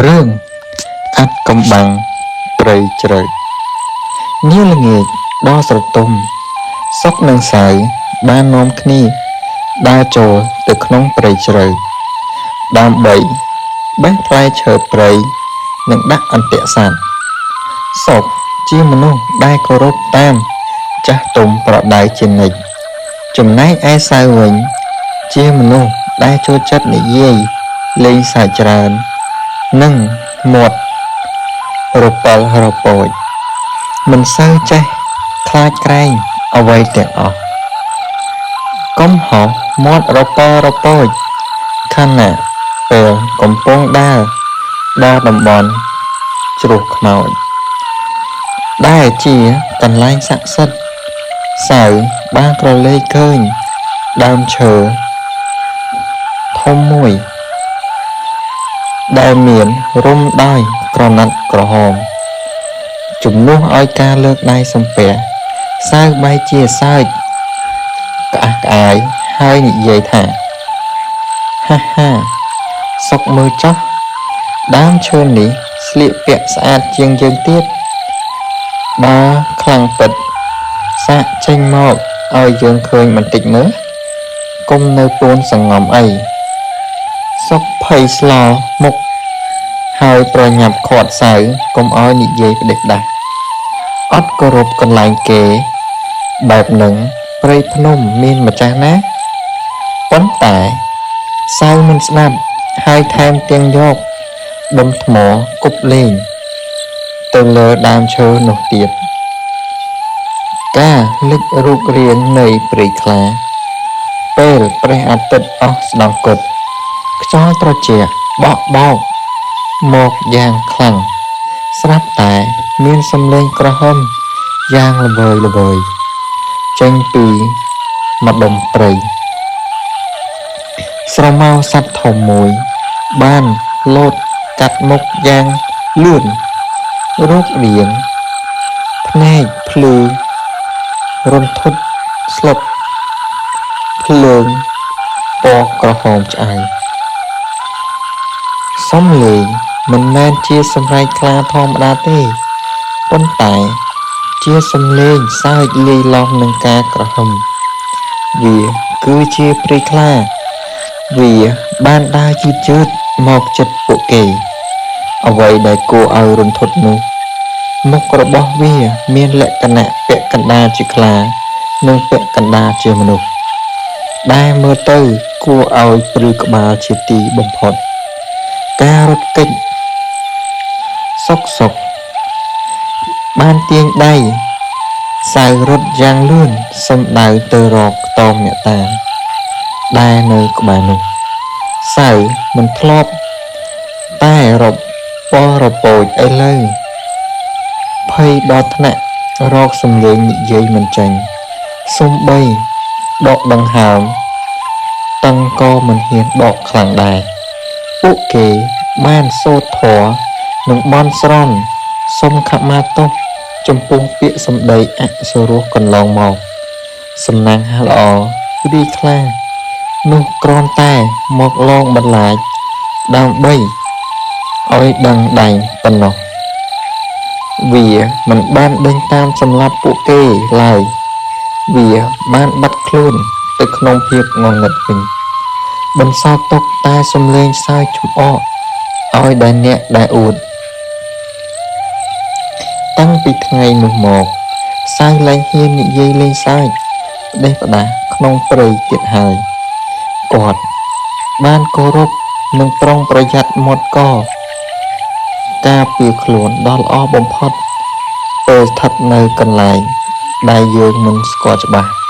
រឿងអាថ៌កំបាំងព្រៃជ្រៅនាល្ងាចដ៏ស្រទុំសុកនិងសៅបាននាំគ្នាដើរចូលទៅក្នុងព្រៃជ្រៅដើម្បីបេះផ្លែឈើព្រៃនិងដាក់អន្ទាក់សត្វសុកជាមនុស្សដែលគោរពតាមចាស់ទុំប្រដៅជានិច្ចចំណែកឯសៅវិញជាមនុស្សដែលចូលចិត្តនិយាយលេងសើចច្រើននិងមាត់រប៉ិលរពោចមិនសូវចេះខ្លាចក្រែងអ្វីទាំងអស់កំហុសមាត់រប៉រពោចខណៈពេលកំពុងដើរដល់តំបន់ជ្រោះខ្មោចដែលជាកន្លែងស័ក្តិសិទ្ធិសៅបានក្រឡេកឃើញដើមឈើធំមួយដែលមានរុំដោយក្រណាត់ក្រហមជំនួសឲ្យការលើកដៃសំពះសៅបែរជាសើចក្អាះក្អាយហើយនិយាយថាហាហាសុកមើលចោះដើមឈើនេះស្លៀកពាក់ស្អាតជាងយើងទៀតបើខ្លាំងពិតសាកចេញមកឲ្យយើងឃើញបន្តិចមើលកុំនៅពួនសងំអីសុកភ័យស្លមុខហើយប្រញាប់ខាត់សៅកុំឲ្យនិយាយផ្ដេសផ្ដាស់អត់គោរពកន្លែងគេបែបនឹងព្រៃភ្នំមានម្ចាស់ណាប៉ុន្តែសៅមិនស្ដាប់ហើយថែមទាំងយកដុំថ្មគប់លេងទៅលើដើមឈើនោះទៀតការលិចរូបរាងនៃព្រៃខ្លាពេលព្រះអាទិត្យអស់ស្ដង់គប់ខ្យល់ត្រជាក់បក់បោកមកយ៉ាងខ្លាំងស្រាប់តែមានសំឡេងក្រហមយ៉ាងល្វើយល្វើយចេញពីម្ដុំព្រៃស្រមោលសត្វធំមួយបានលោតកាត់មុខយ៉ាងលឿនរូបរាងភ្នែកភ្លឺរន្ធត់ស្លុតភ្លើងពណ៌ក្រហមឆ្អៅសំឡេងមិនមែនជាសម្រែកខ្លាធម្មតាទេប៉ុន្តែជាសំឡេងសើចលាយឡំនឹងការក្រហមវាគឺជាព្រៃខ្លាវាបានដើរយឺតៗមកចិត្តពួកគេអ្វីដែលគួរឲ្យរន្ធត់នោះមុខរបស់វាមានលក្ខណៈពាក់កណ្ដាលជាខ្លានិងពាក់កណ្ដាលជាមនុស្សដែលមើលទៅគួរឲ្យព្រឺក្បាលជាទីបំផុតការរត់គេចសុកសុកបានទាញដៃសៅរត់យ៉ាងលឿនសំដៅទៅរកខ្ទមអ្នកតាដែលនៅក្បែរនោះសៅមិនធ្លាប់តែរប៉រពោចឥឡូវភ័យដល់ថ្នាក់រកសំឡេងនិយាយមិនចេញសំបីដកដង្ហើមតឹងក៏មិនហ៊ានដកខ្លាំងដែរពួកគេបានសូត្រធម៌និងបន់ស្រន់សុំខមាទោសចំពោះពាក្យសម្ដីអសុរោះកន្លងមកសំណាងហាល្អព្រាយខ្លានោះគ្រាន់តែមកលងបន្លាចដើម្បីឲ្យដឹងដៃប៉ុណ្ណោះវាមិនបានដេញតាមសម្លាប់ពួកគេឡើយវាបានបាត់ខ្លួនទៅក្នុងភាពងងឹតវិញបន្សល់ទុកតែសំឡេងសើចចំអកឲ្យដែលអ្នកដែលអួតតាំងពីថ្ងៃនោះមកសៅលែងហ៊ាននិយាយលេងសើចផ្ដេសផ្ដាស់ក្នុងព្រៃទៀតហើយគាត់បានគោរពនិងប្រុងប្រយ័ត្នមាត់កការពារខ្លួនដ៏ល្អបំផុតពេលស្ថិតនៅកន្លែងដែលយើងមិនស្គាល់ច្បាស់។